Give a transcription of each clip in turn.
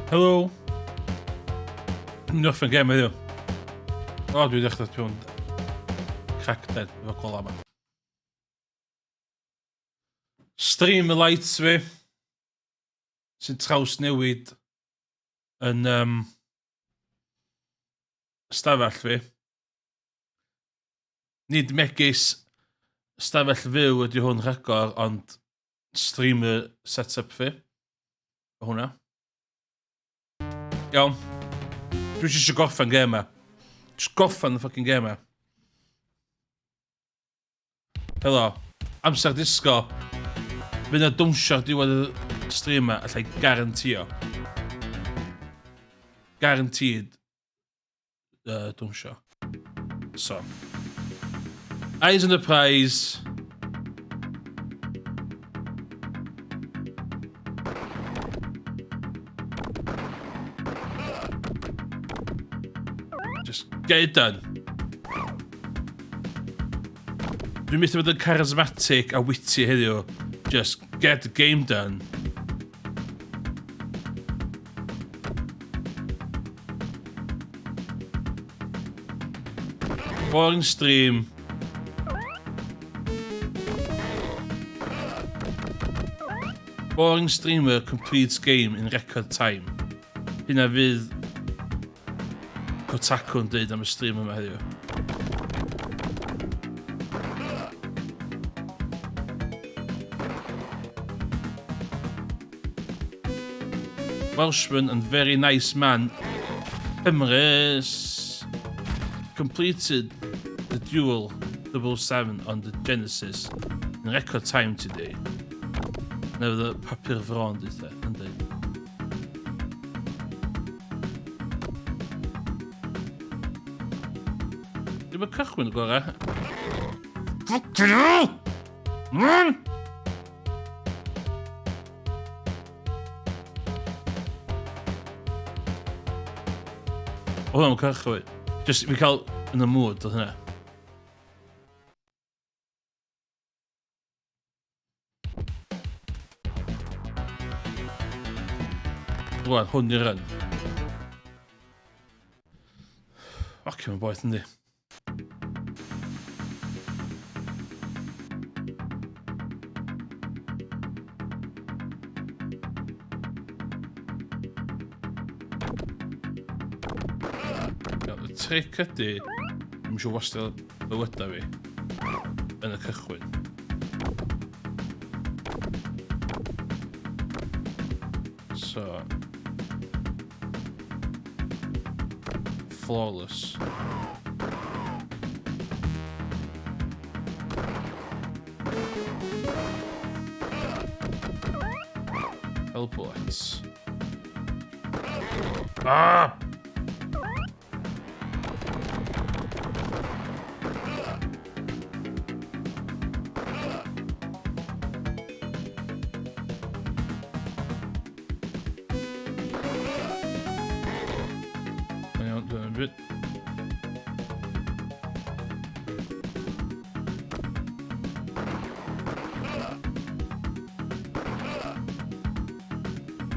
Helo. Dwi'n mynd i orffen gem heddiw. O, dwi dechrau dwi'n crackdead efo gola yma. Stream y lights fi. Sy'n traws newid yn stafell fi. Nid megis stafell fyw ydy hwn rhagor, ond streamer setup fi. Hwna. Iawn. Dwi eisiau gorffen gêm yma. Just gorffen y fucking gêm yma. Helo. Amser disgo. Fydd yna dwnsio ar diwedd y stream yma, allai garantio. Guaranteed dwnsio. So. Eyes on the prize. Just get it done. Dwi'n methu bod yn charismatic a witty heddiw. Just get the game done. Boring stream. Boring streamer completes game in record time. Hynna fydd Kotaku yn dweud am y stream yma heddiw. Welshman and very nice man. Emrys completed the duel 007 on the Genesis in record time today. Na fydd y papur fron dweud, yn dweud. Dim y cychwyn y gorau. Fucking hell! Man! O, hwnna'n cychwyn. Just, fi cael yn y mood oedd hynna. Rwan, hwn i'r run. Fuck, mae'n boeth yndi. Y tric ydy, dwi'n eisiau wastad bywydau fi yn y cychwyn. So, flawless. Hell bullets. Ah! Iawn, dyna'n byd.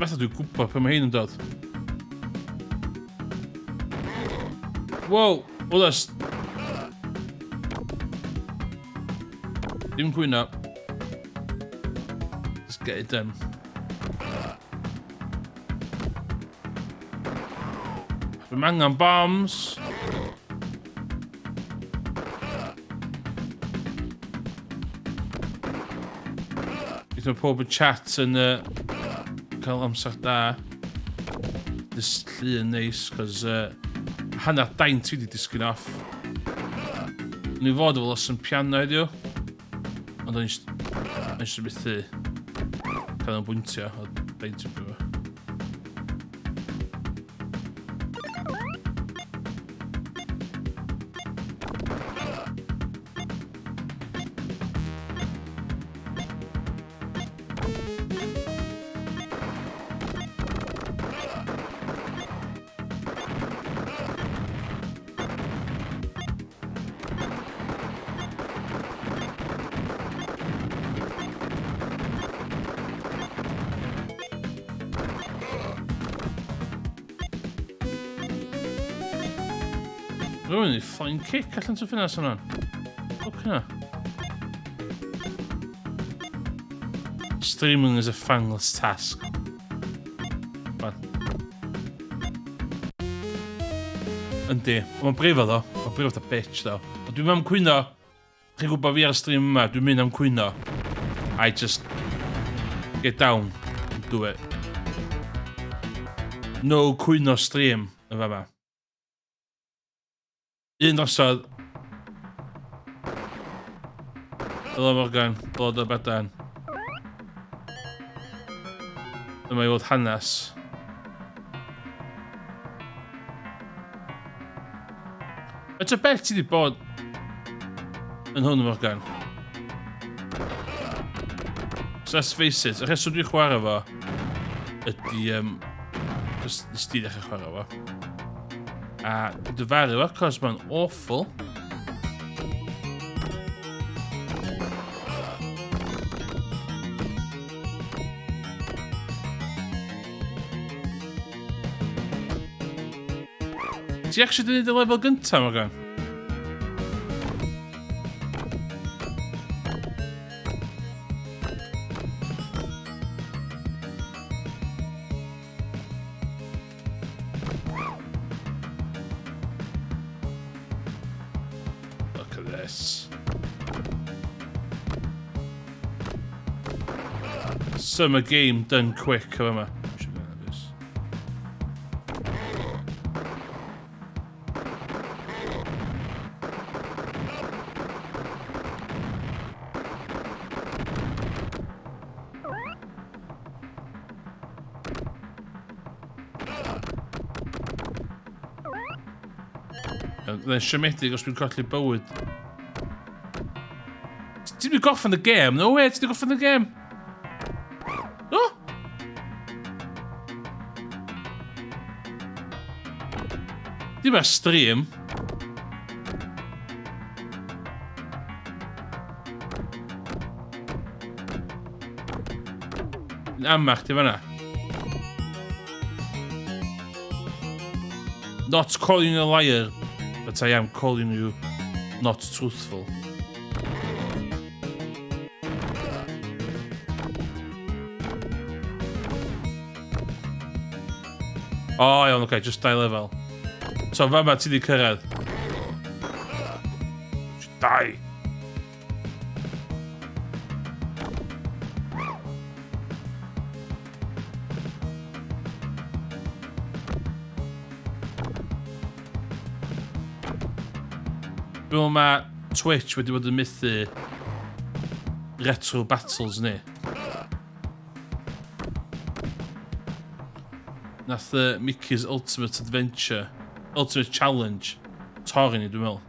Fatha dwi'n gwybod pan mae hyn yn dod. Wow, well that's... Dim cwyno. Just get it done. Dwi'n angen bombs. Bydd mae pob yn chat yn cael amser da. This llun neis, cos hanner daint fi wedi disgyn off. Ni fod efo lesson piano heddiw. Ond o'n eisiau methu cael yn bwyntio o daint yn byw. Rwy'n i flying kick allan trwy ffenast hwnna. Look yna. Streaming is a thankless task. What? Yndi. Mae'n brifo ddo. Mae'n brifo fatha bitch ddo. Ond dwi'n am cwyno. Chi'n gwybod fi ar y stream yma, dwi'n mynd am cwyno. I just get down and do it. No cwyno stream yn fama. Un drosodd. Helo Morgan, dod o Badan. Dyma i weld hanes. Faint o bell ti wedi bod yn hwn, Morgan? So let's face it, y rheswm dwi'n chwarae fo ydy... Um, just nes ti ddechrau chwarae fo. A dwi'n dyfaru fo, cos mae'n awful. Ti actually di neud y lefel gyntaf, Morgan? Look at this. Summer game done quick, yma. Byddai'n siomedig os dwi'n colli bywyd. Ti'n mynd gorffen y gêm? No way, ti'n gorffen y gêm? No? Dim ar stream. Yn amach di fanna. Not calling you a liar, but I am calling you not truthful. O, oh, iawn, oce, okay, just dau lefel. So, fama ti di cyrraedd. Die! Dwi'n meddwl mae Twitch wedi bod yn methu retro battles ni. Nath Mickey's Ultimate Adventure, Ultimate Challenge, torri ni, dwi'n meddwl.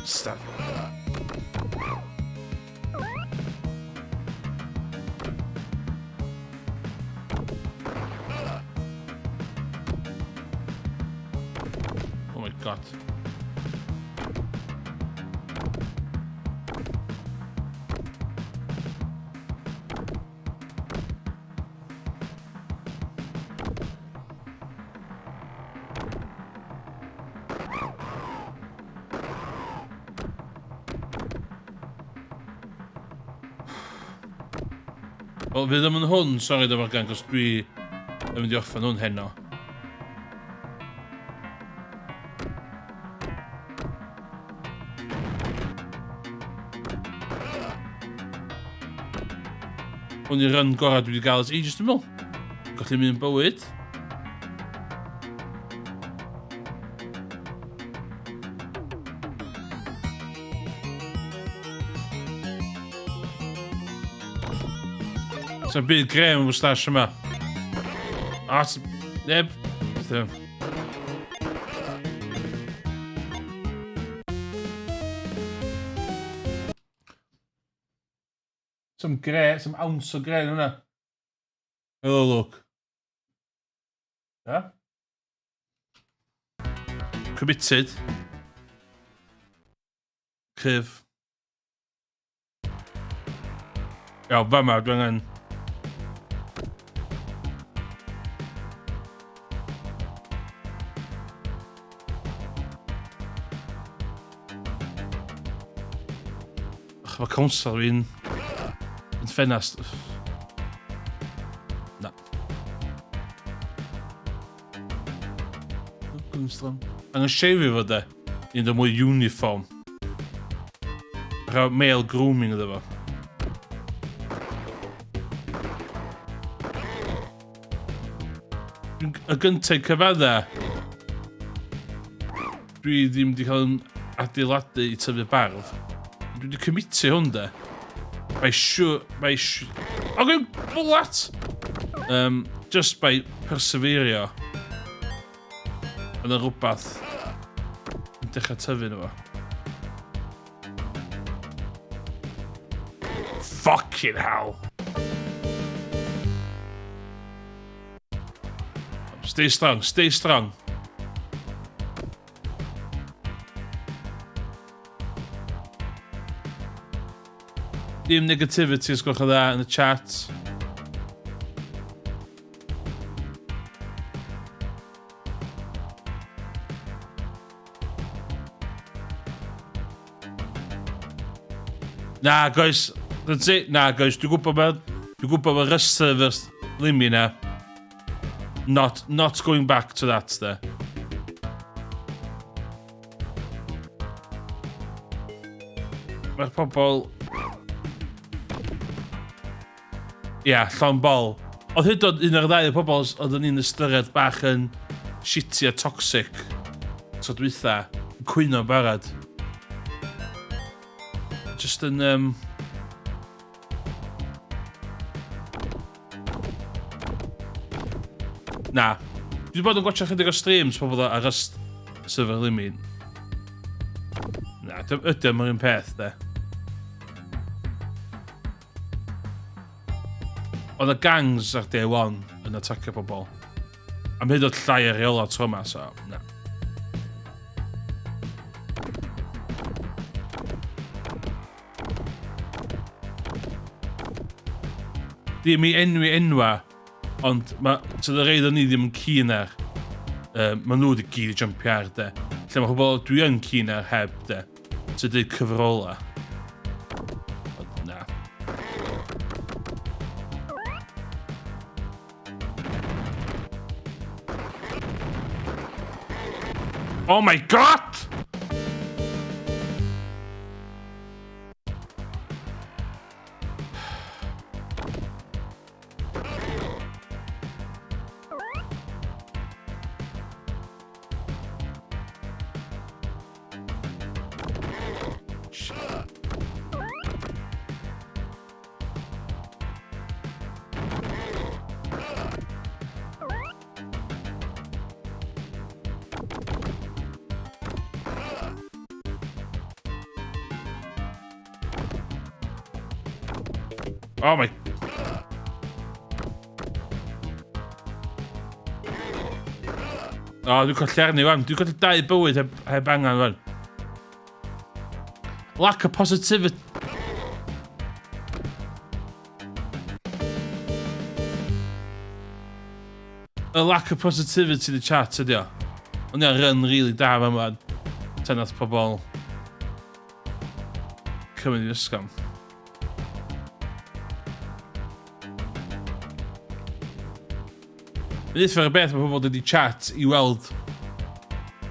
Stop. Oh my god. Wel, fydd ddim yn hwn, sori dyma'r gan, cos dwi yn mynd i orffen hwn heno. Hwn i'r run gorau dwi wedi gael ers ages, dwi'n meddwl. Golli mynd bywyd. Sa'n byd grem y moustache yma. A, neb. Ddim. Some gre, some ounce o gre yn hwnna. Hello, look. Yeah? Committed. Cryf. Iawn, fama, dwi angen... Ach, mae consol fi'n... yn ffenast. Na. Gwmstrom. Angen shafio fo de. Un o'r mwy uniform. Rhaid male grooming iddo fo. Y gyntaf cyfadda, dwi ddim wedi cael yn adeiladu i tyfu bardd. Dwi wedi commitio hwn de. By sure, by sure... Oh, gwyn bwlat! Just by perseverio. Yna rhywbeth yn dechrau tyfu nhw fo. Fucking hell! Stay strong, stay strong. Dim negativity os gwelwch yn dda yn y chat. Na, guys. That's it. Na, guys. Dwi'n gwybod mae... Dwi'n gwybod mae Rust servers ddim i na. Not going back to that, there. Mae'r pobl... Ia, yeah, llon bol. Oedd hyd oed un o'r ddau o pobl oeddwn ni'n ystyried bach yn shitty a toxic tro dwytha, yn cwyno barod. Just yn... Na. Dwi wedi bod yn gwachio chydig o streams pobl ar Rust server Limit. Na, ydy o'n un peth, de. Oedd y gangs ar day one yn atacio pobl. Am hyd oed llai ar reola tro yma, so na. Ddim i enwi enwa, ond ma, so y rei ni ddim yn keen ar, ma nhw wedi gyd i jumpio ar, de. Lle mae pobl dwi yn keen ar heb, de. So dweud cyfrola. Ond na. Oh my god! Oh my... O, oh, dwi'n colli arni wan. Dwi'n colli dau bywyd heb, heb angen wan. Lack of positivity. Y lack of positivity in the chat ydi o. O'n i'n run really da fan fan. Tan nath pobl cymryd i'r ysgol. Mae'n uffar y beth mae pobl wedi chat i weld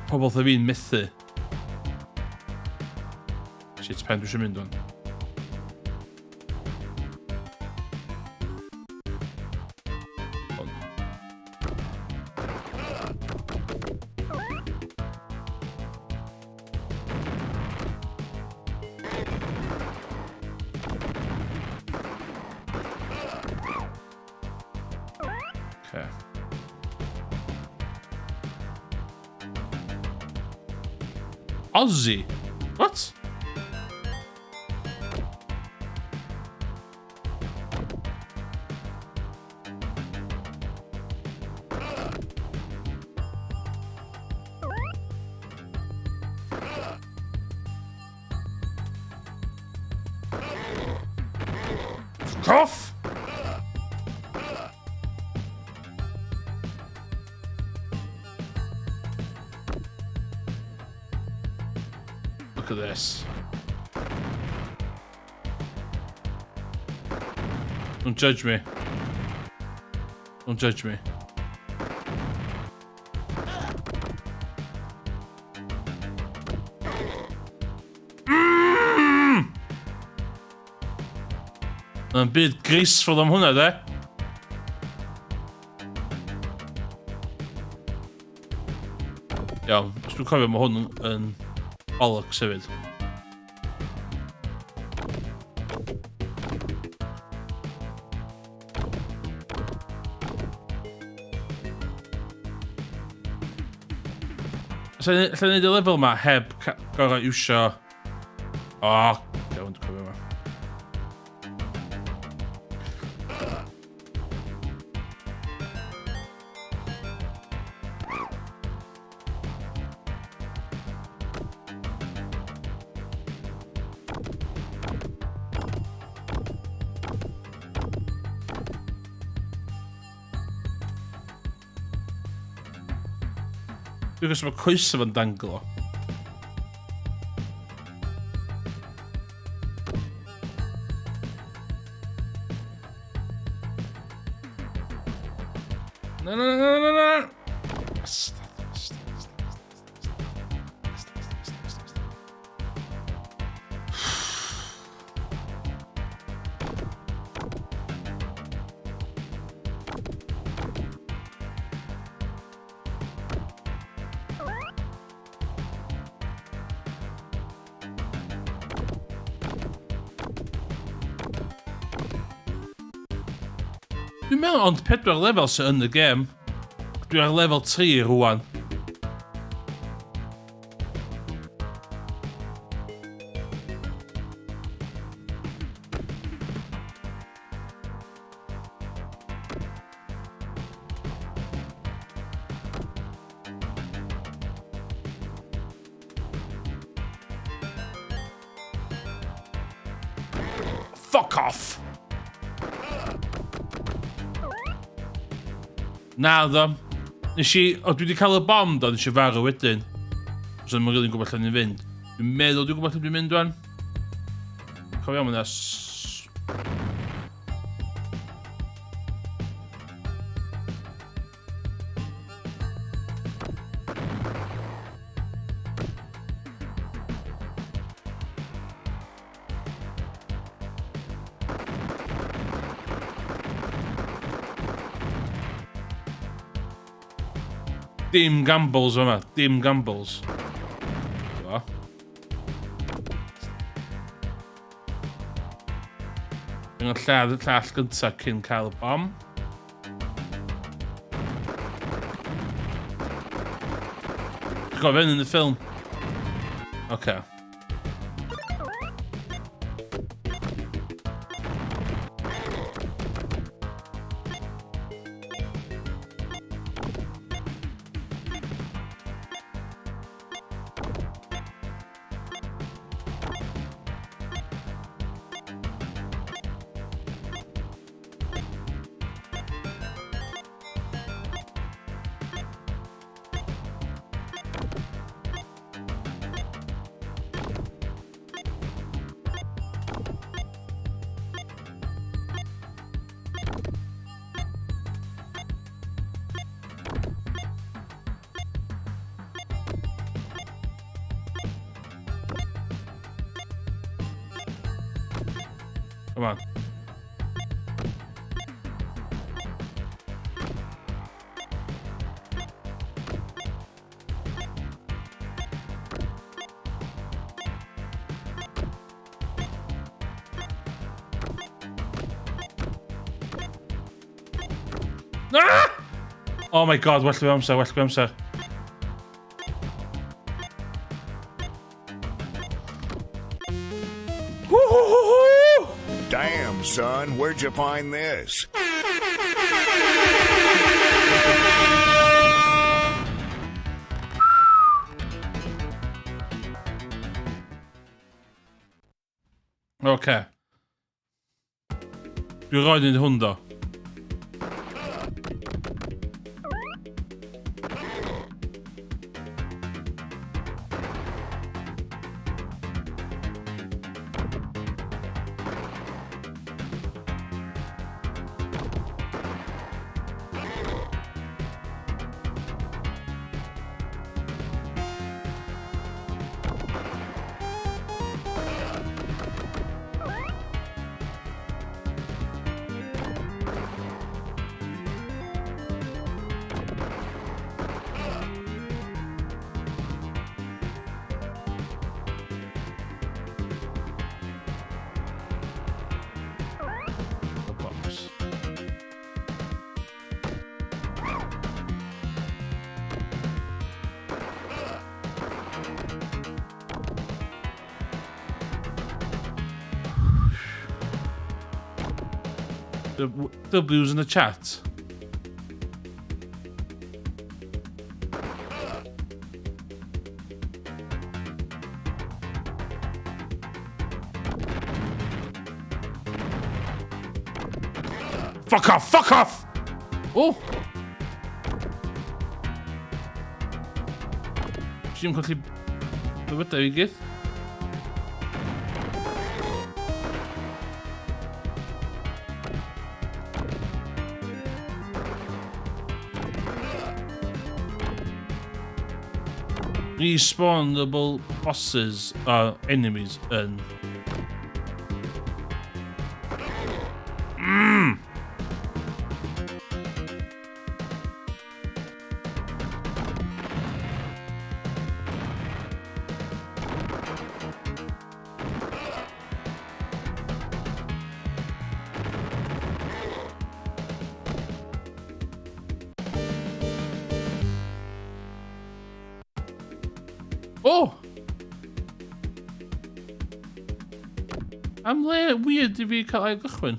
pobl fatha fi'n methu. Shit, pen dwi eisiau mynd o'n. Okay. Aussie? What? Fuck off! Look at this. Don't judge me. Don't judge me. Mae'n byd graceful am hwnna, de. Iawn, os dwi'n cofio, mae hwn yn bollocks hefyd. Alla i wneud y lefel yma heb gorau iwsio... O, oh, iawn, dwi'n cofio yma. Dwi'n gwybod mae coesau fo'n danglo. Na, na, na, na, na! Dwi'n meddwl ond pedwar lefel sy'n yn y gêm. Dwi ar lefel 3 rwan. Fuck off! Na, ddo. Nes i... O, dwi wedi cael y bom, do, nes i farw wedyn. So, dwi'n rili'n gwybod lle ni'n fynd. Dwi'n meddwl dwi'n gwybod lle dwi'n mynd, rwan. Cofio, mae'n Dim gambles yma, dim gambles. Fo. Dwi'n lladd y llall gyntaf cyn cael y bom. Ti'n gofio yn y ffilm? Oce. Okay. Come on. Ah! Oh my god, well fi amser, well fi amser. Damn, son, where'd you find this? Oce. Dwi'n rhoi yn hwn do. The box. The W's in the chat. Fuck off! Fuck off! Oh! Ti'n colli bywydau i gyd? Respawnable bosses are enemies yn... Oh! Am le weird i fi cael ail gychwyn.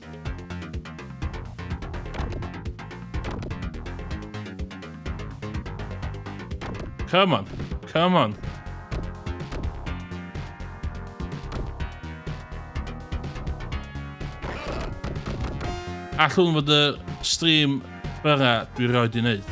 Come on, come on. Allwn fod y stream byra dwi roed i wneud.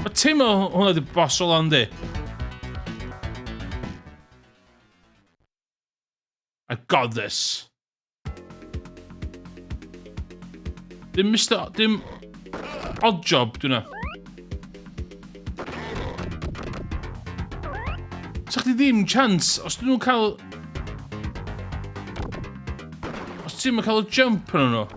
Mae teimlo hwnna di boss ola yndi? I got this. Dim Mr... Dim odd job, dwi'n na. Sa chdi ddim chance, os dyn nhw'n cael... Os ti'n cael y jump yn nhw.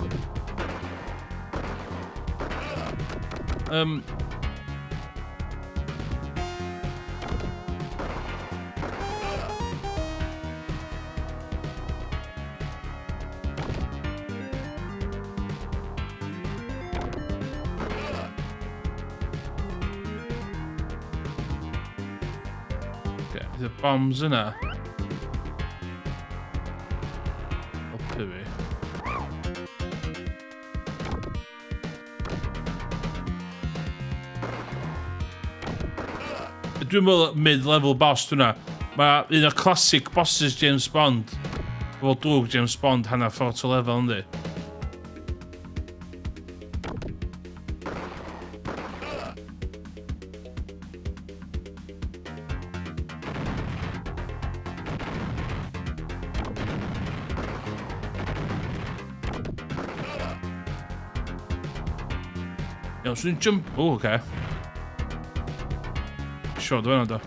Okay, bydd y bombs yna. Helpu fi. Dwi'n meddwl mid-level boss dwi'n Mae un o'r classic bosses James Bond. Fel drwg James Bond hanner ffordd to level, yndi? Iawn, so ni'n jump... O, oce. Sure, dwi'n do.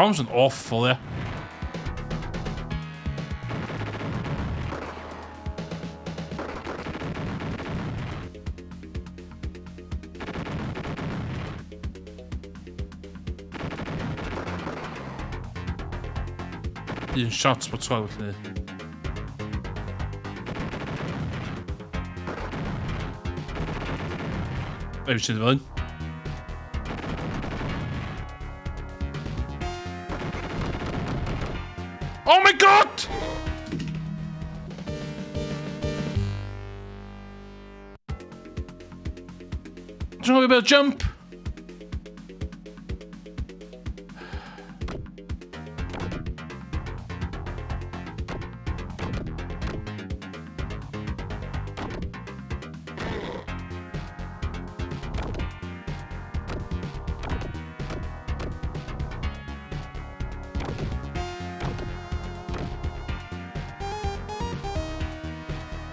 Bombs yn awful, ie. Un shot bod 12 felly. Be fi sydd fel un? Oh my god! Dwi'n cofio beth jump.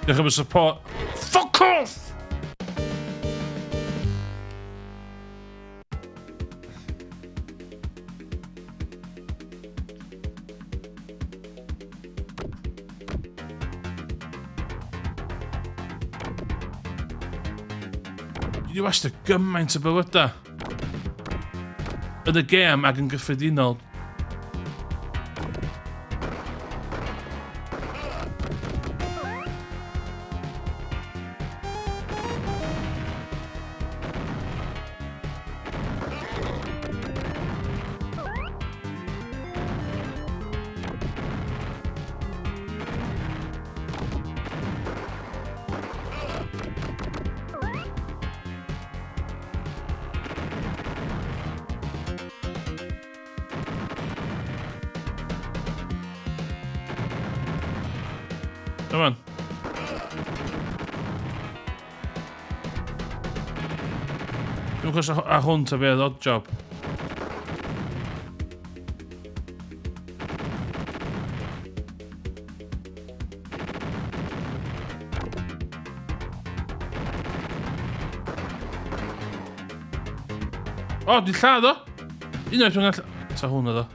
Diolch am y support. Fuck off! Dwi wedi wastad gymaint o bywydau. Yn y gêm ac yn gyffredinol. Come on. Dwi'n cos a hwn ta beth odd job. O, oh, dwi'n lladd o! Unwaith dwi'n gallu... Ta hwn oedd o.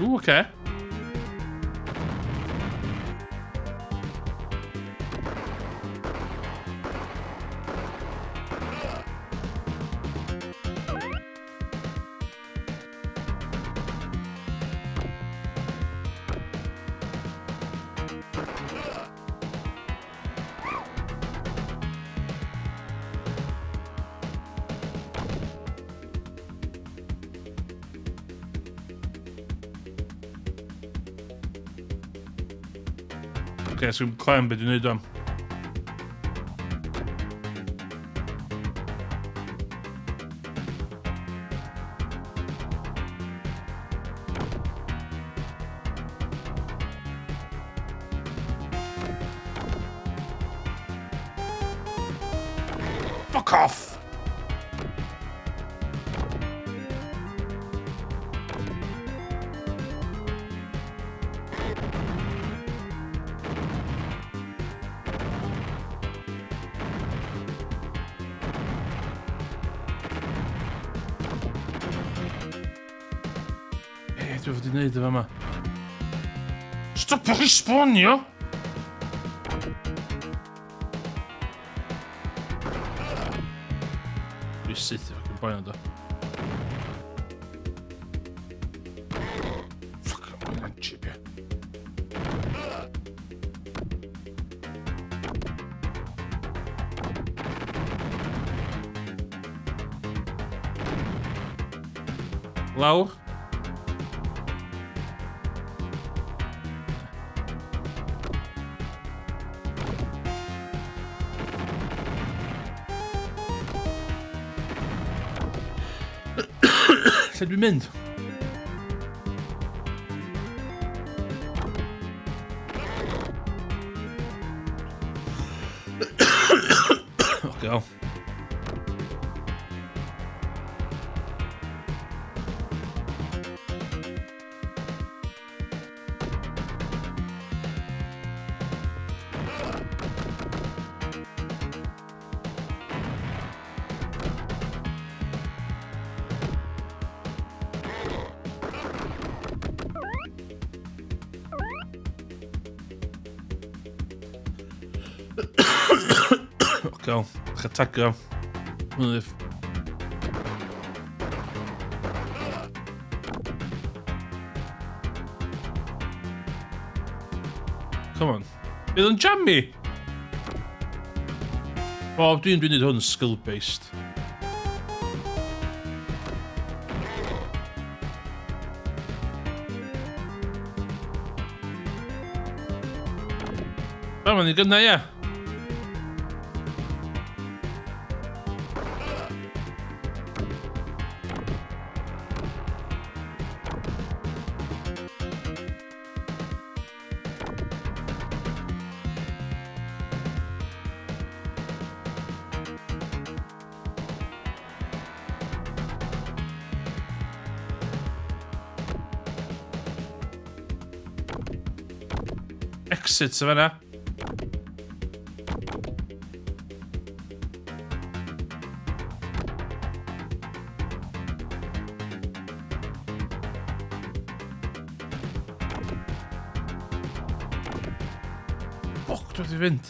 Ooh, okay. Okay, so clem beth dwi'n neud am. Fuck off! Be dwi fod i wneud efo yma? Stopio chi sbonio! Dwi syth i ffocin boi na do. Fuck, mae'n chip, ie. Lawr. Lle dwi'n mynd? Go. Go. Chatagio. Come on. Bydd yn jammy! Bob dwi'n gwneud hwn skill-based. Be, mae'n i gynna, ie. Exit sef yna. Ffwc, dwi wedi fynd.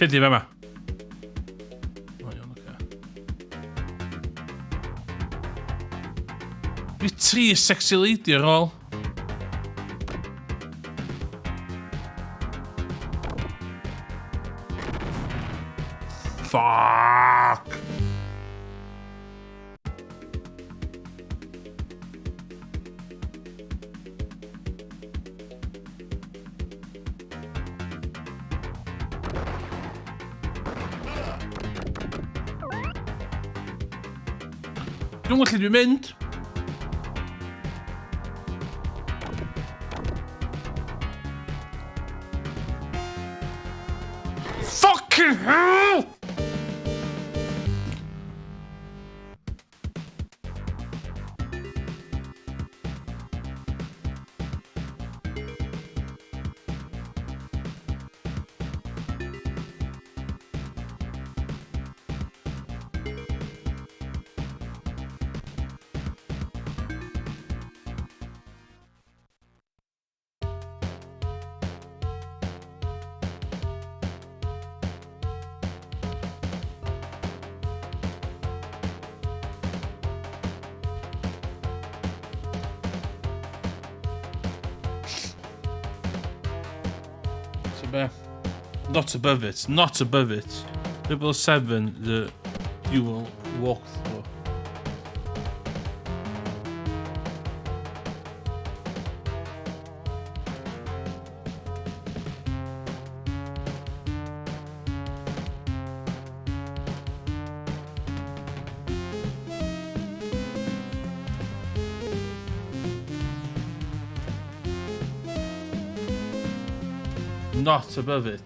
Lle di fe yma? O, iawn, oce. Dwi tri sexy lady ar ôl. Fuck! Dwi'n gwybod lle dwi'n mynd. Fucking hell! So be? Not above it. Not above it. 007, the dual walkthrough. Not above it.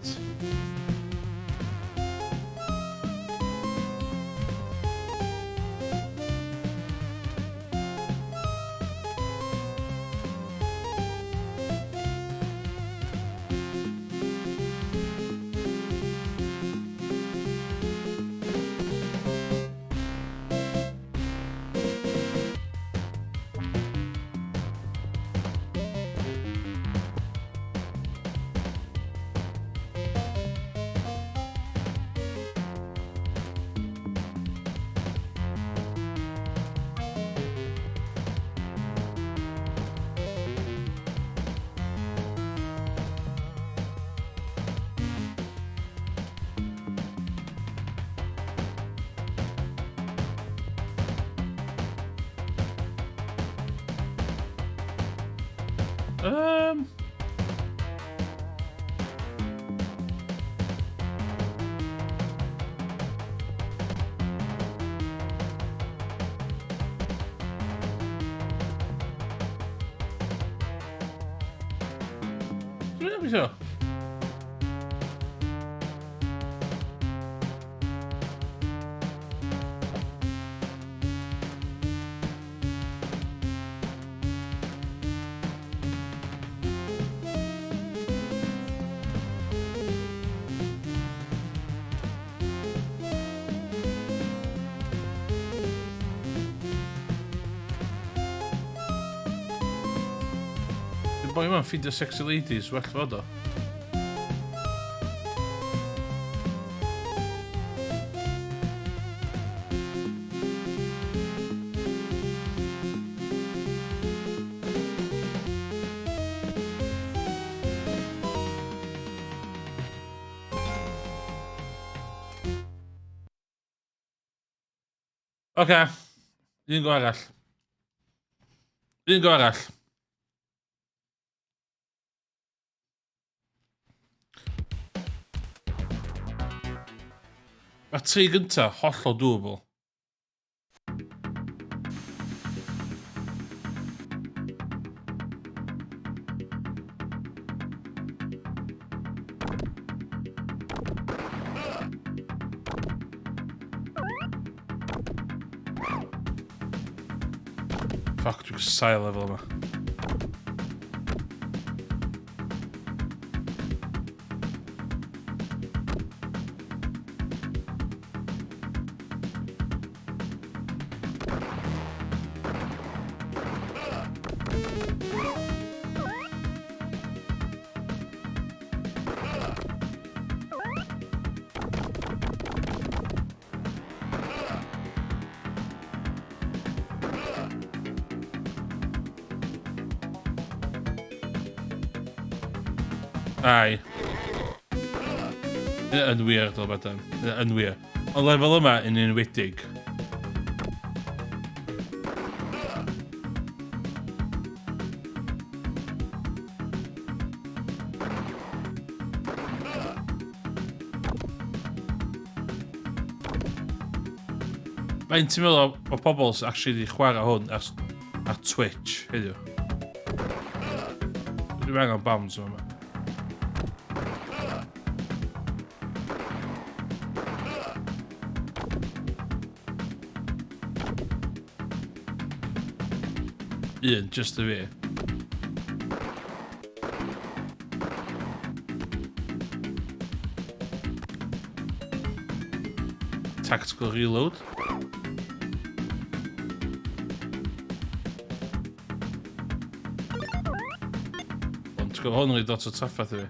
Dwi'n gweithio. Dwi'n boi yma'n ffindio sexy ladies, well fod o. Oce. Un go arall. Un go arall. Mae tri gynta hollol doable. Fuck, dwi'n casáu lefel yma. Ai. Yn wir, dyl beth. Yn wir. Ond lefel yma yn enwedig. Faint ti'n meddwl o pobl sy'n actually wedi chwarae hwn ar Twitch heddiw? Dwi'n angen bombs yma. Un, just y fi. Tactical reload. Ond ti'n gwybod hwn yn rhaid lot o trafferth i fi.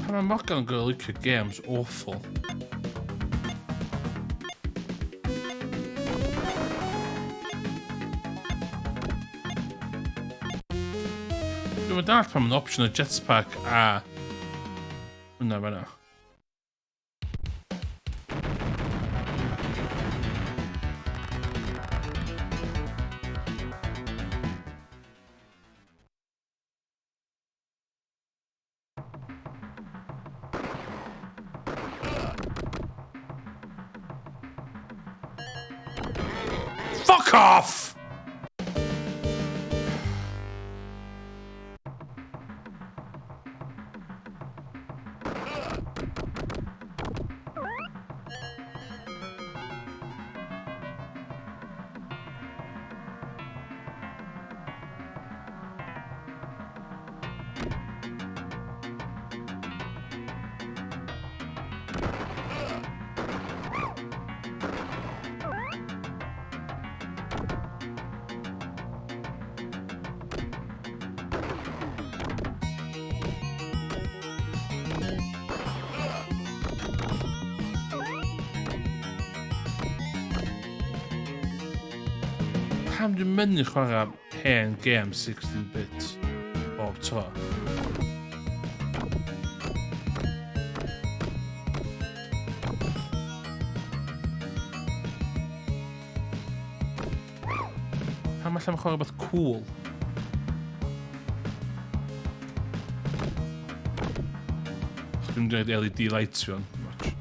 Pan mae Morgan yn gorau licio games awful. Dwi'n mynd all pan mae'n option o jetpack a... Hwna fan'na. Fuck off! Pam dwi'n mynnu chwarae hen gêm 16-bit bob tro? Pam allai'm chwarae rhywbeth cool? Dwi'n mynd i LED lights fi on. Watch.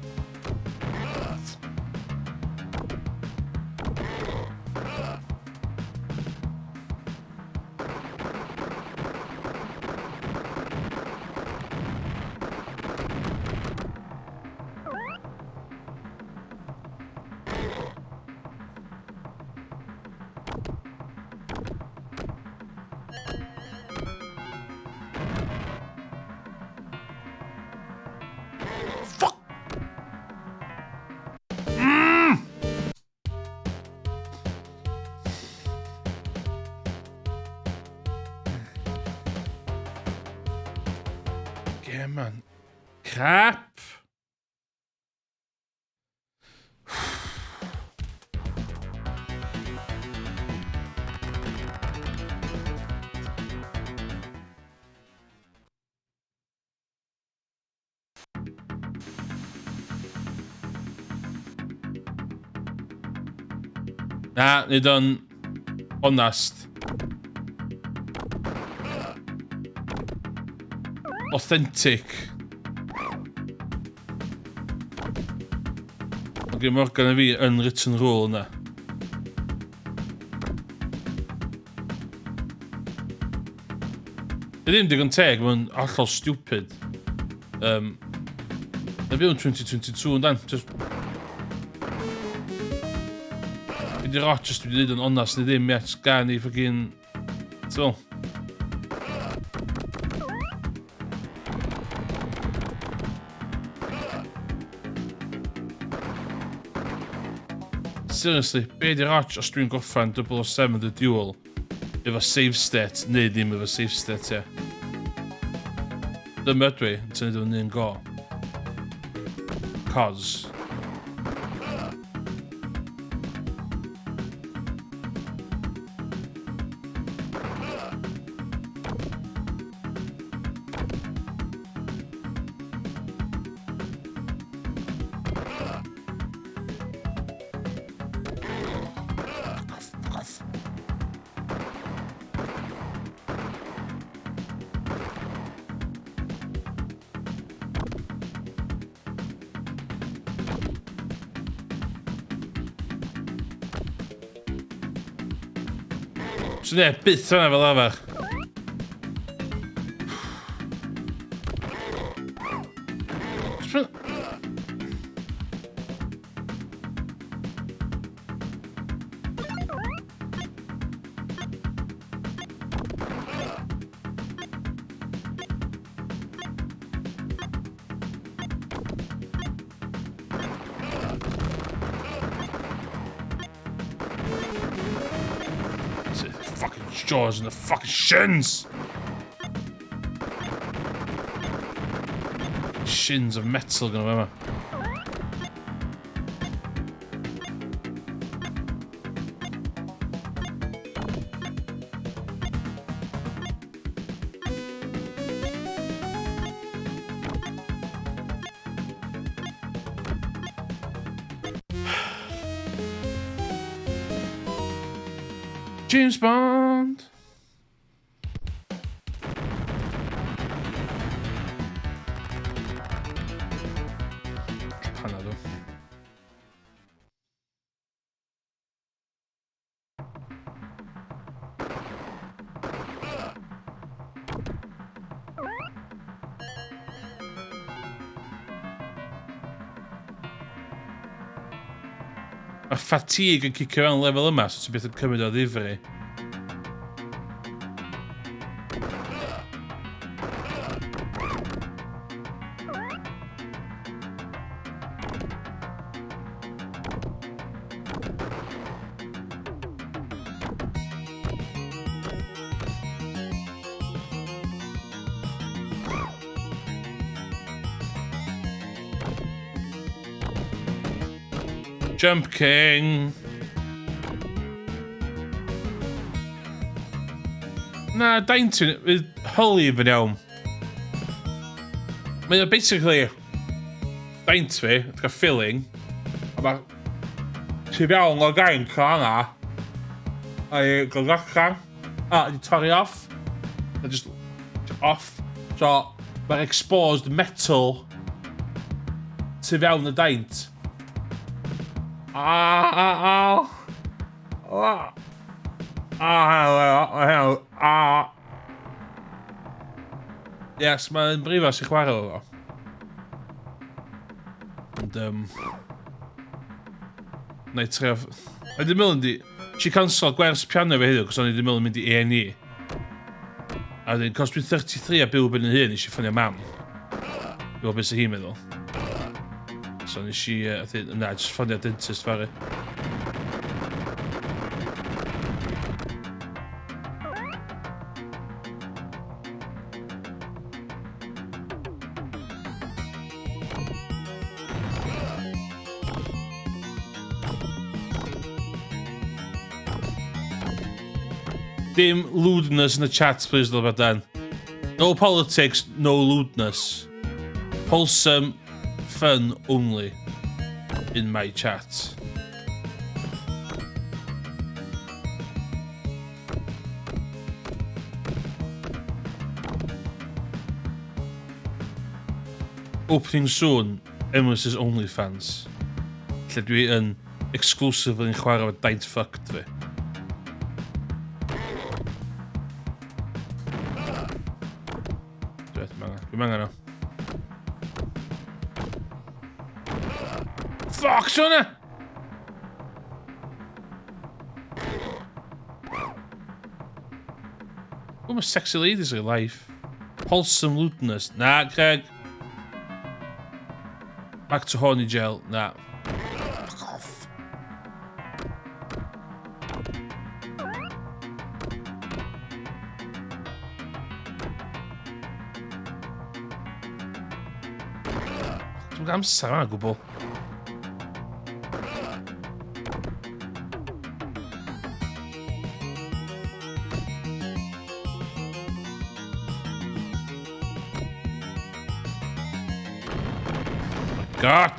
Fuck! Yeah, man. Crap! Na, nid o'n onast. Authentic. Mae gen Morgan a fi unwritten rule yna. Di ddim digon teg, mae'n hollol stupid. Na byw yn 2022 yn dan. Just... Fi di rot, just wedi dweud yn onast neu ddim, ie. Just gan i fucking... Ti'n Seriously, be di'r otch os dwi'n gorffan 007 The Duel efo save state neu ddim efo save state, ie. Dyma ydw i, yn tynnu o'n un go. Cos. So ne, byth yna fel arfer. Fucking jaws and the fucking shins! Shins of metal gonna remember. James Bond. Panad o. Mae fatigue yn cicio fewn lefel yma, so ti'n byth yn cymryd o ddifri. Jump King! Na, daint fi'n... Fydd hylif yn iawn. Mae o basically... Daint fi, it's got filling. A mae... Tu fewn o'r gain cael yna. A i gael allan. A i torri off. A just... Off. So, mae'r exposed metal tu fewn y daint. Ah, ah, ah. Ah, ah, ah. Yes, mae'n brifo sy'n chwarae efo. Ond, na i trio... O'n i 'di meddwl mynd i... Nes i canslo gwers piano fi heddiw, cos o'n i 'di meddwl mynd i A&E. A wedyn, cos dwi'n 33 a byw ben yn hun, nes i ffonio mam. I weld beth sy'n hi'n meddwl. So nes i, na, just ffonio dentist fari. Dim lewdness in the chat, please, Lord Dan. No politics, no lewdness. Wholesome fun only in my chat. Opening soon, Emrys's OnlyFans. Lle dwi yn exclusively yn chwarae efo daint fucked fi. Dwi'n angen o. Fuck, so hwnna! Who my sexy ladies in life? Wholesome lewdness. Na, Craig. Back to horny jail. Na. Fuck off. Dwi'n gael amser yma gwbl. God!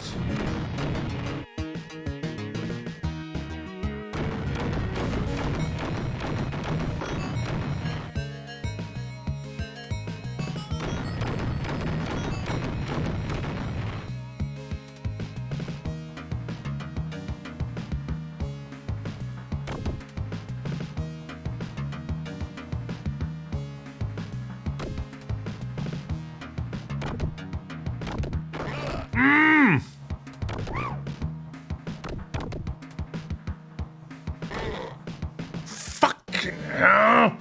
Fucking hell!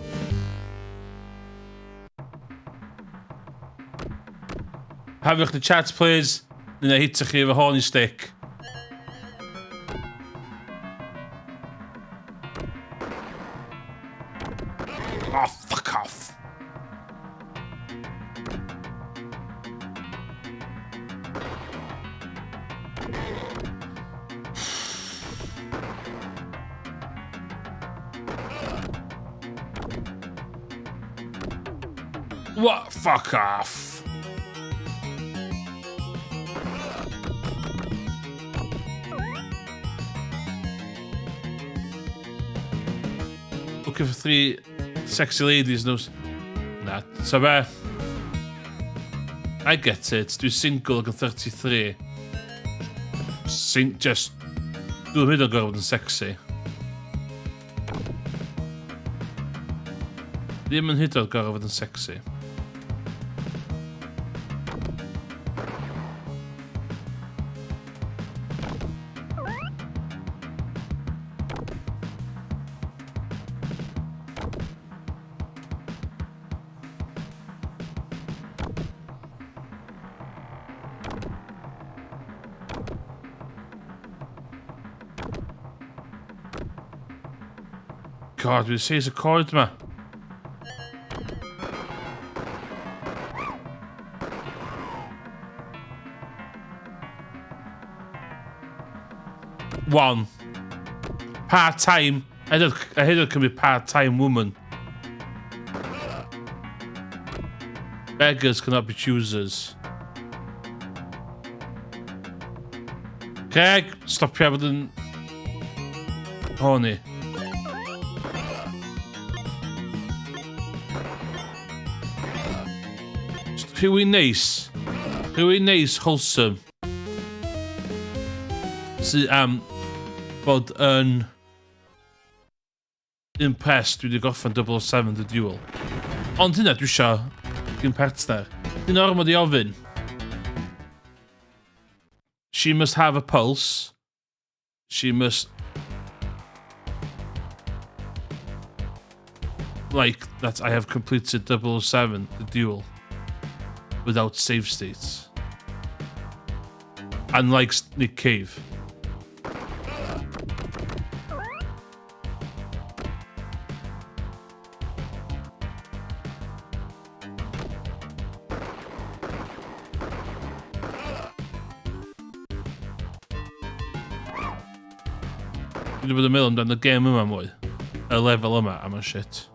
Hafiwch the chat, please. Neu na hitio chi efo horny stick. Oh, fuck off. What? Fuck off. Looking for three sexy ladies. No. Na, so be? I get it. Dwi'n single ac yn 33. Sing, just... Dwi'n mynd o'n gorfod yn sexy. Ddim yn hyd oed gorfod fod yn sexy. God, dwi'n seis y coed yma. One. Part-time. I hyd oed cymryd part-time woman. Beggars cannot be choosers. Craig, stopia fod yn horny. Just rhywun neis. Rhywun neis, wholesome. Sy am bod yn impressed dwi wedi gorffen 007 The Duel. Ond hynna dwi eisiau gyn partner. Dyn ormod i ofyn. She must have a pulse. She must like that I have completed 007 The Duel without save states. And likes Nick Cave. Dwi wedi bod yn meddwl amdano y gêm yma mwy. Y lefel yma, a mae'n shit.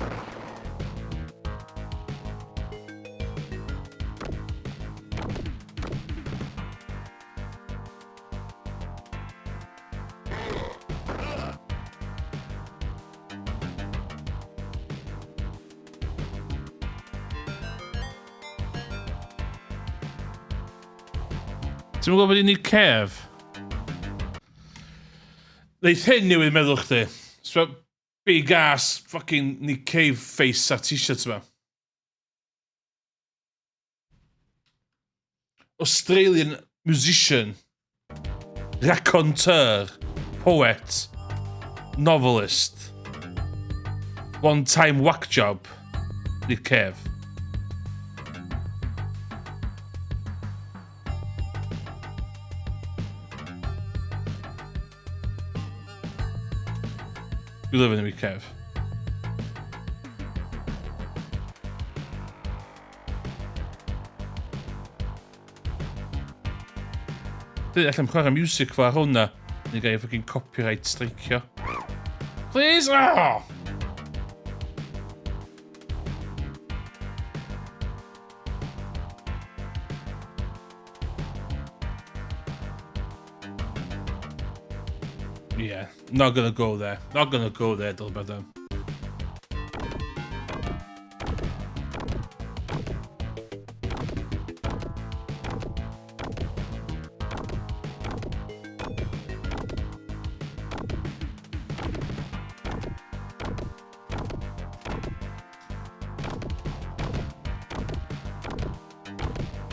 Ti'n gwybod bod ni'n cef? Neith hyn newid meddwl chdi. So, big ass fucking Nick Cave face ar t-shirt yma. Australian musician, raconteur, poet, novelist, one-time whack job, Nick Cave. Dwi lyfio Nick Cave. Dwi allan chwarae music fo ar hwnna. Neu gael fucking copyright streicio. Please! Oh! Yeah, not gonna go there. Not gonna go there, Dylbadam.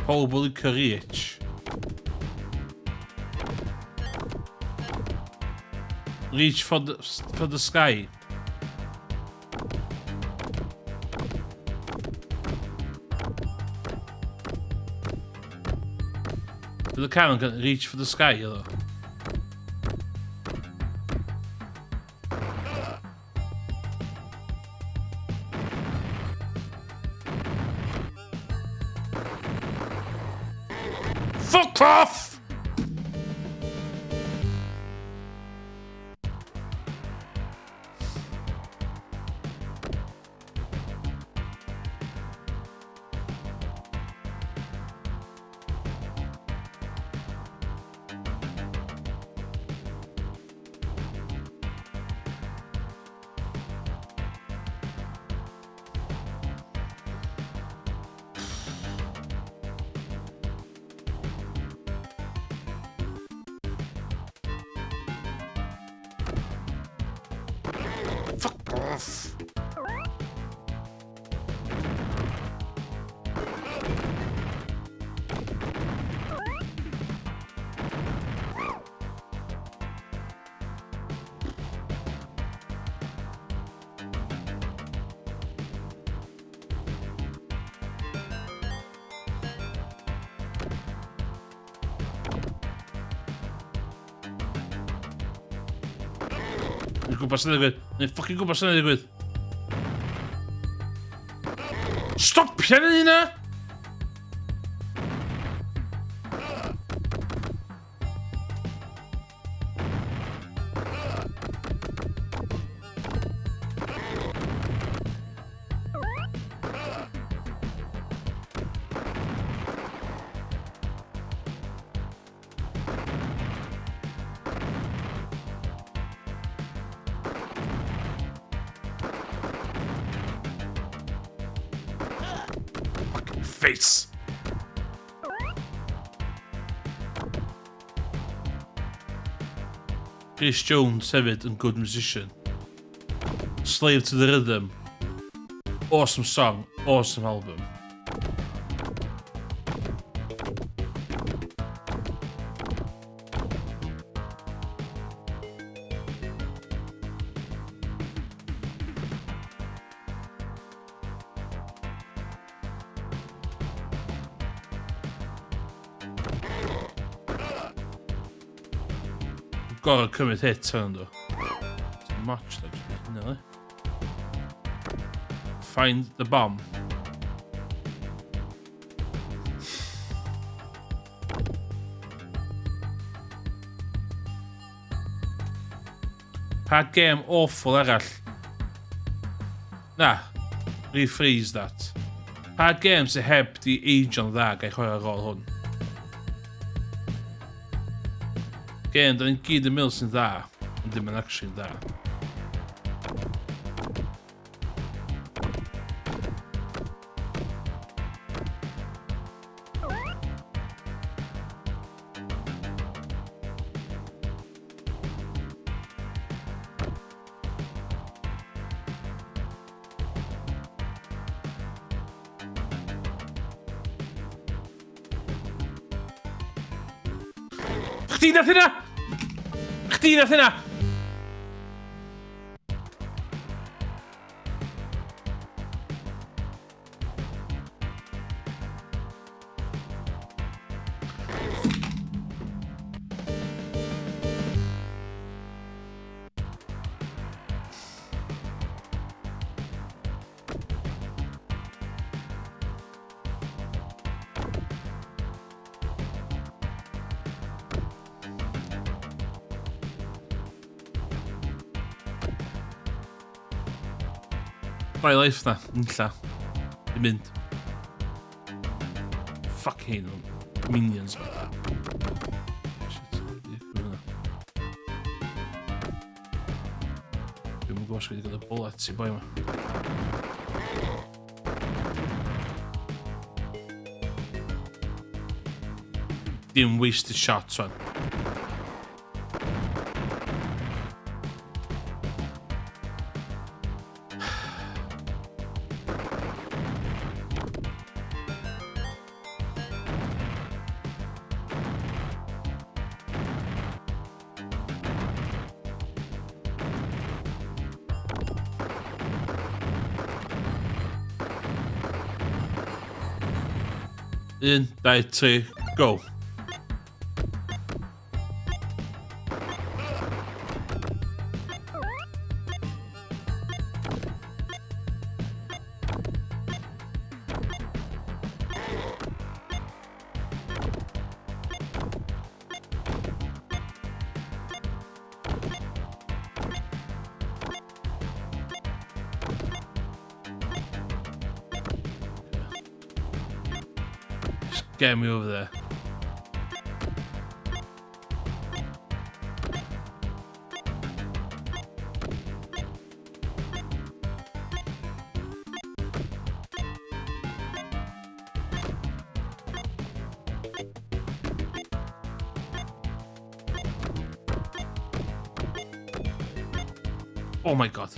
Pobl yn licio reach. Reach for the sky. Bydd y can yn reach for the sky, oedd o? Fuck off! Fuck off! Dwi'n gwybod sy'n digwydd. Dwi'n fucking gwybod sy'n digwydd. Stopia ni hynna! face! Chris Jones hefyd yn good musician. Slave to the Rhythm. Awesome song, awesome album. Gorau cymryd hit fan ynddo. Much, like, hynna, le. Find the bomb. Pa gêm awful arall? Na. Rephrase that. Pa gêm sy'n heb di ageio'n dda gael chwarae ar ôl hwn? Gêm, da ni'n gyd yn meddwl sy'n dda, ond ddim yn actually dda. Chdi nath hynna! Chdi nath hynna! Dau life na, unlla. Di mynd. Fucking minions. Shit, Dwi'm yn gwybod os wedi gael y bullet i boi yma. Dim wasted shots, wan. Un, dau, tri, go. Just get me over there. Oh my god.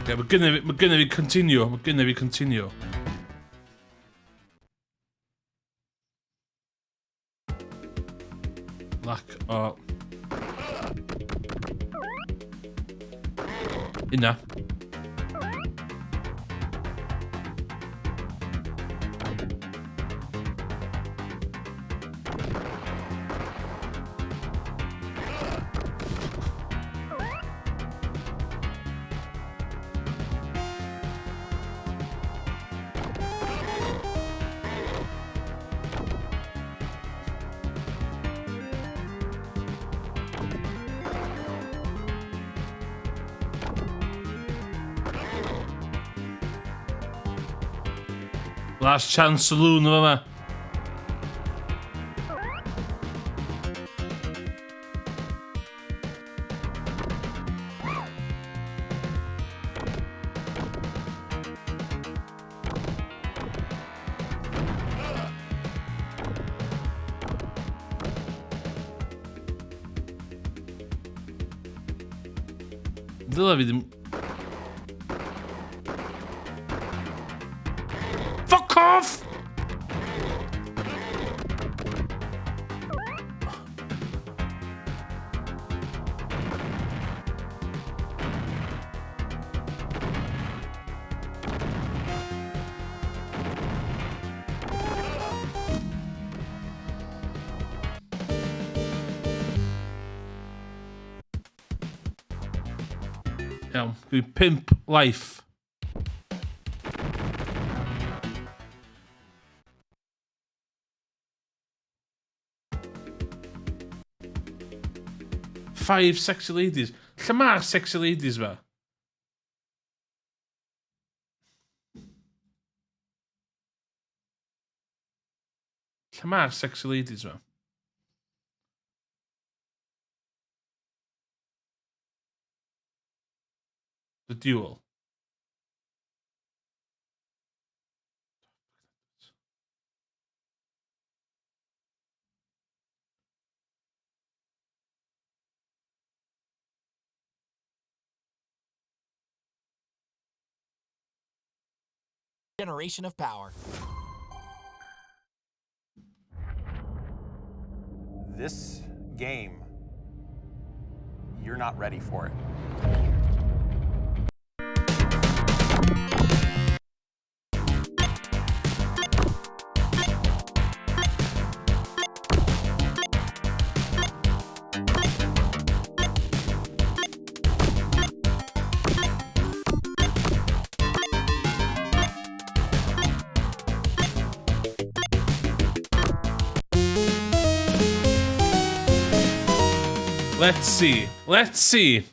Yeah, mae gynna fi, mae gynna fi continue, mae gynna fi continue. Lack o... Una. Last chance saloon yma. Ddyla fi ddim. Fuck off! Iawn, dwi 5 life. Five sexy ladies. Lle mae'r sexy ladies fa? Lle mae'r sexy ladies fa? The Duel. Generation of power. This game, you're not ready for it. Let's see. Let's see.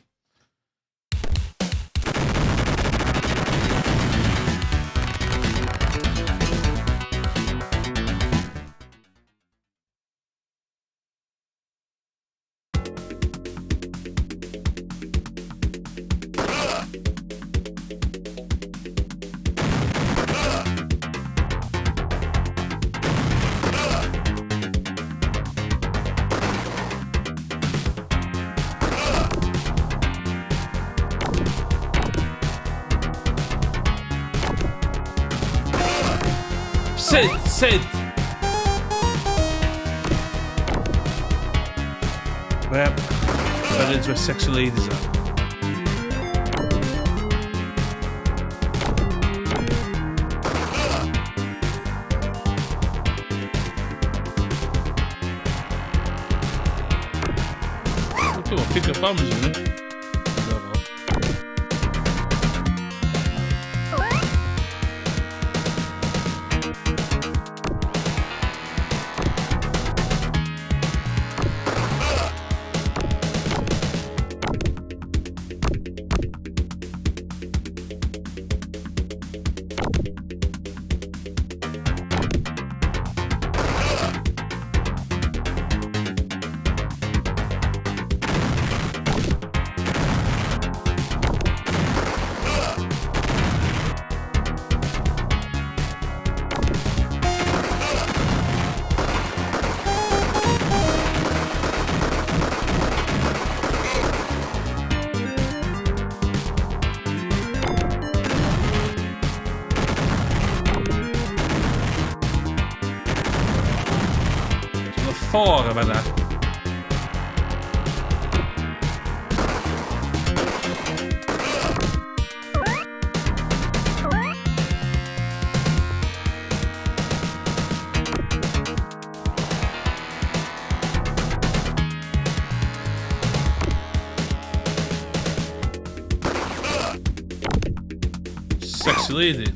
Sut? Sut? Where is where sexy ladies are? Come on, pick up bombs, isn't it? So the four yma na. Sexy lady.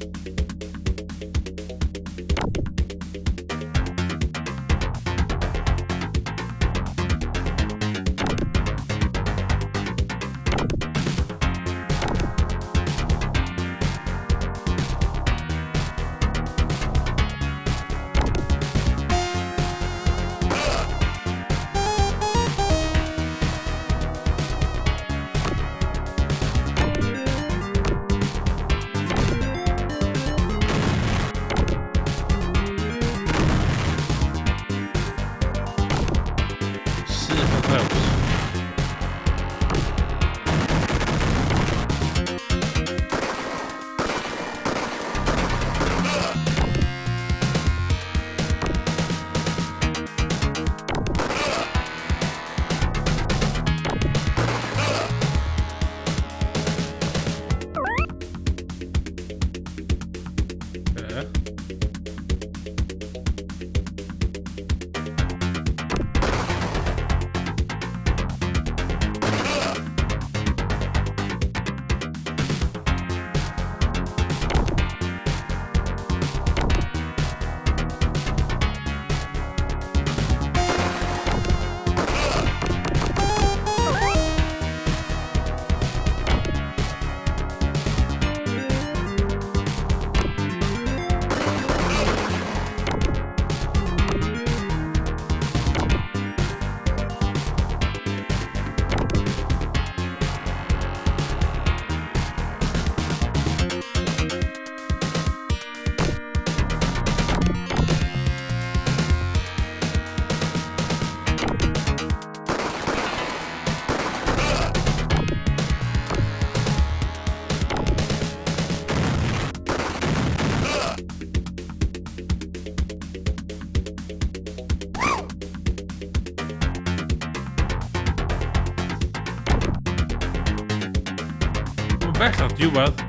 Bell o'r diwedd.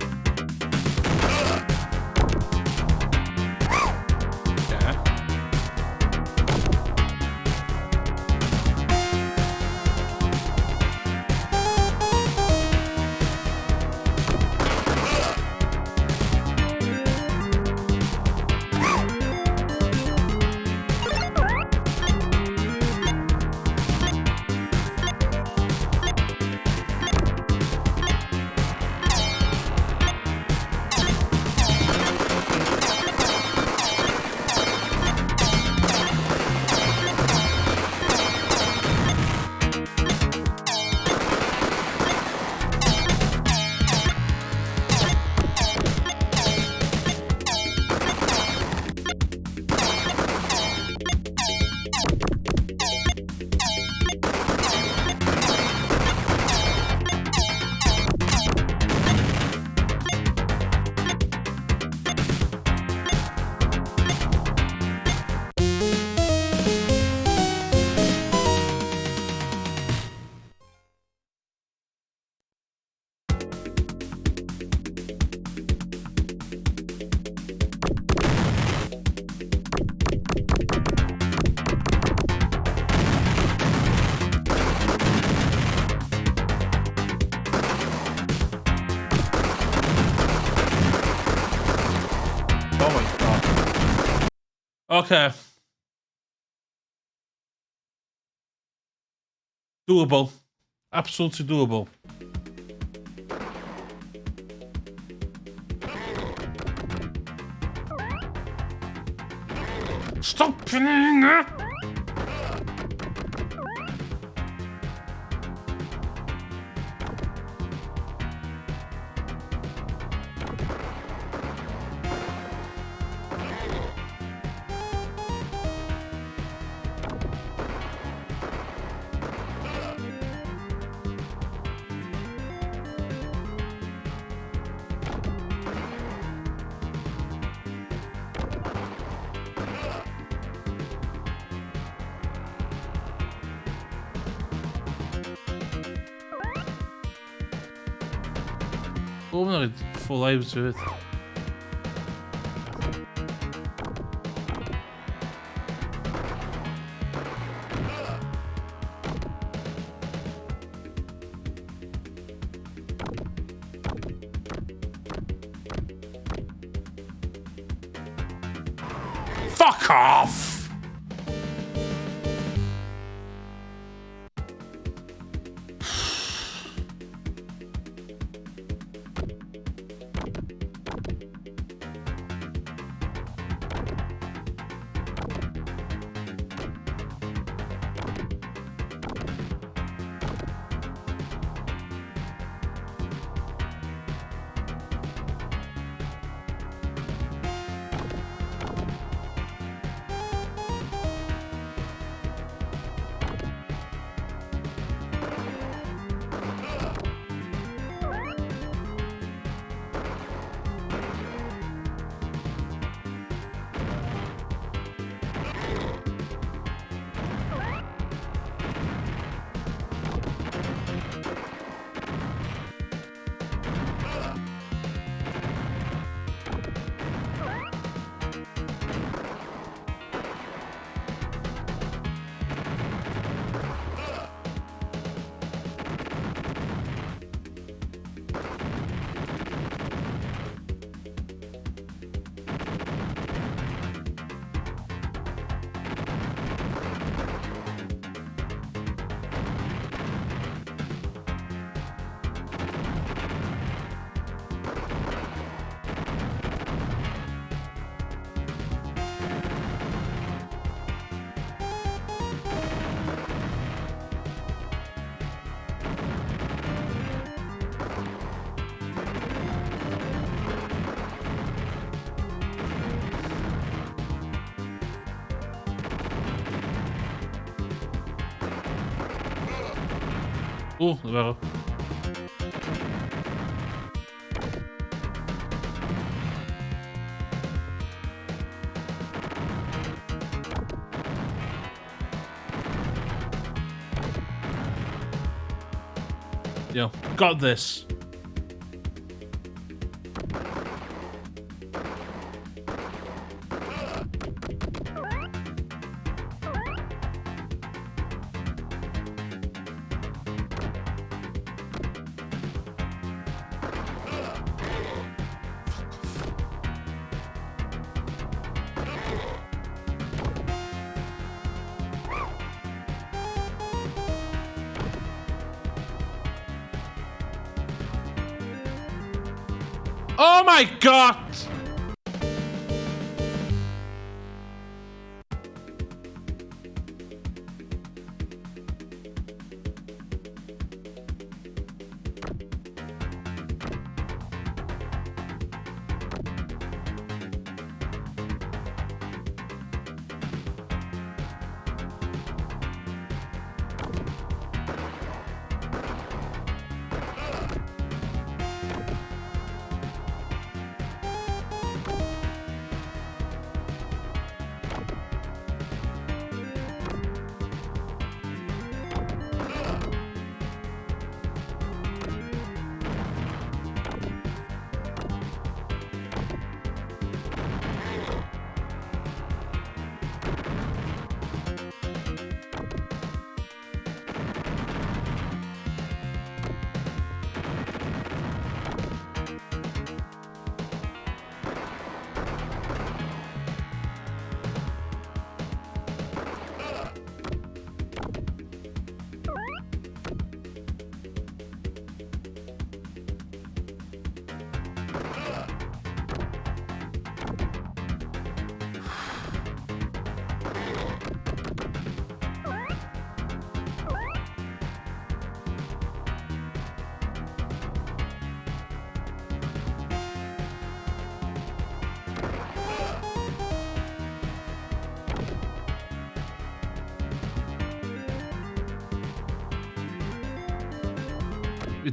Yeah. Oh my god. Okay. Doable. Absolutely doable. Stop playing it! O, mae'n rhaid full lives hefyd. Fuck off! O, na fe. Yo, got this. Oh my God!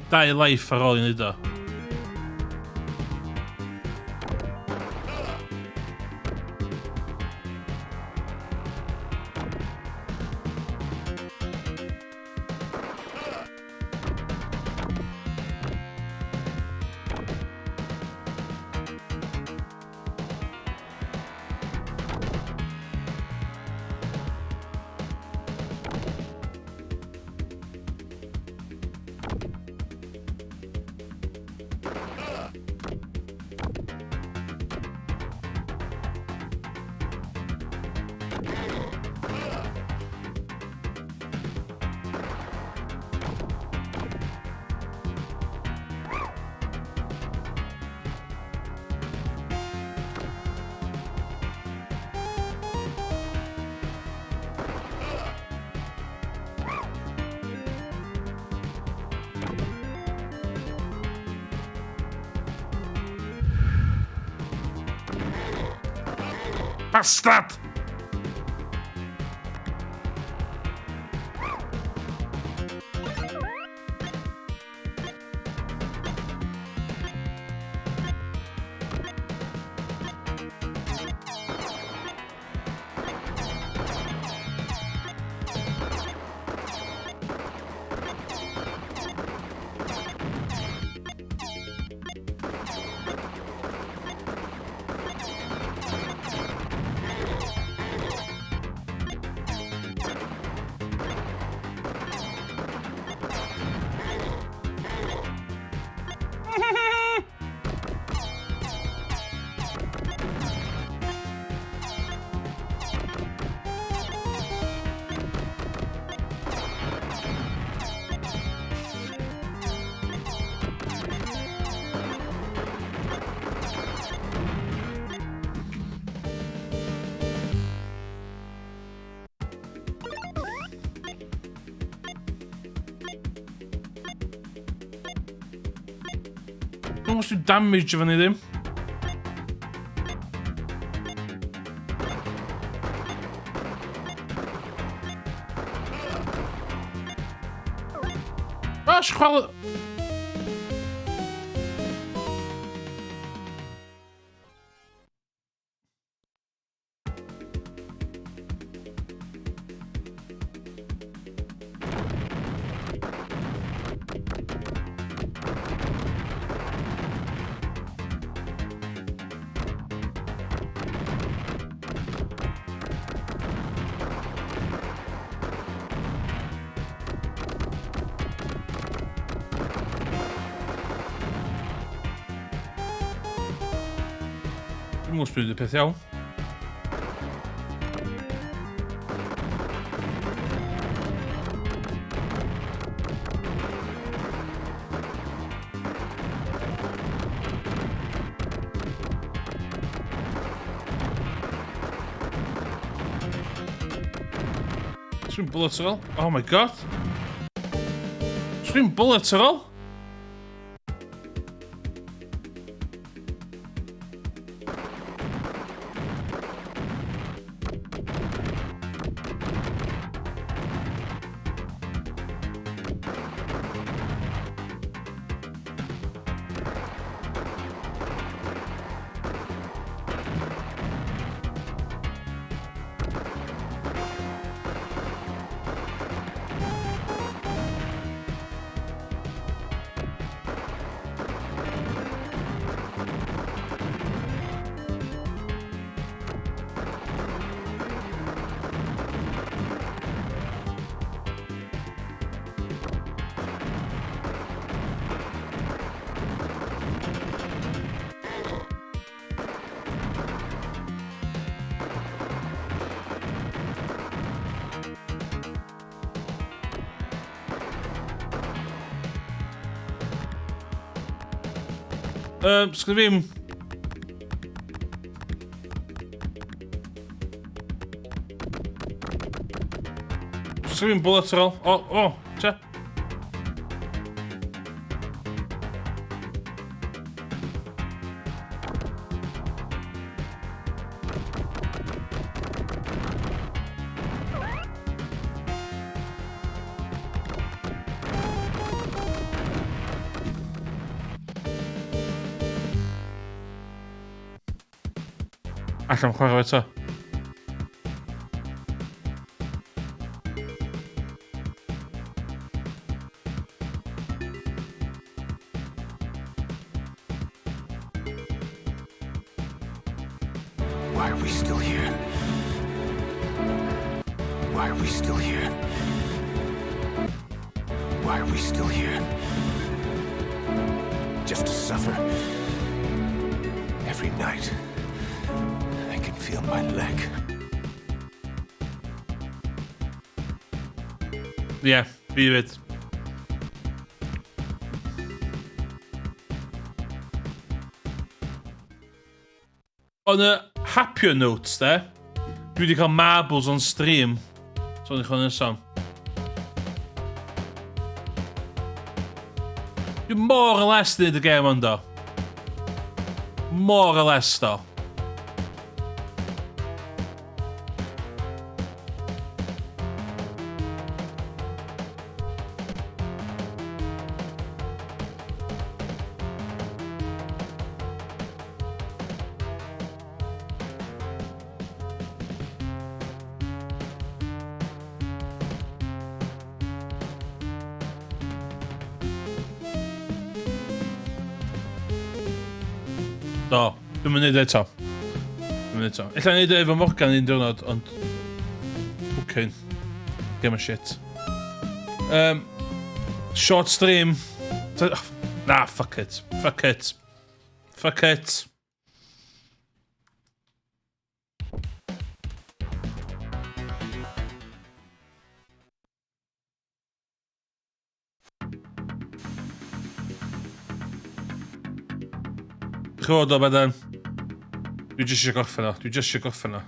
Dau life ar ôl i wneud o. Bastard! Dwi'n os dwi'n damage efo ni ddim. Ash, chwal... Dwi'n gwybod os dwi'n peth iawn. Swim bullet ar ôl. Oh my god. Swim bullet ar ôl. Sgynna fi'm... Sgynna fi'm bullet ar ôl. O, o, che. Allan chwarae eto. Why are we still here? Why are we still here? Why are we still here? Just to suffer. Every night, I can feel my leg. Ie, yeah, fi fyd. On a happier note, de, dwi wedi cael marbles on stream. So, o'n i'n chwilio nesaf. Dwi more or less wneud y gêm ond do. More or less do. Do, dwi'n mynd neud eto. Dwi'n mynd eto. Ella neud e efo Morgan un diwrnod, ond... Fucking. Game of shit. Short stream. Na, fuck it. Fuck it. Fuck it. Chod o bedan. Dwi jyst eisiau gorffen o. Dwi jyst eisiau gorffen o.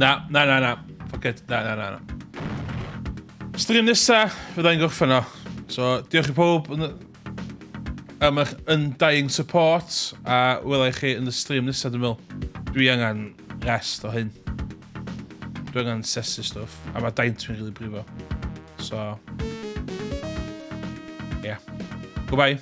Na, na, na, na. Fuck it. Na, na, na, na. Stream nesa, fydda i'n gorffen o. So, diolch i pob am eich undying support, a wela i chi yn y stream nesa, dwi'n meddwl. Dwi angen rest o hyn. Dwi angen sesu stwff, a mae daint fi'n rili brifo. So, yeah. Goodbye.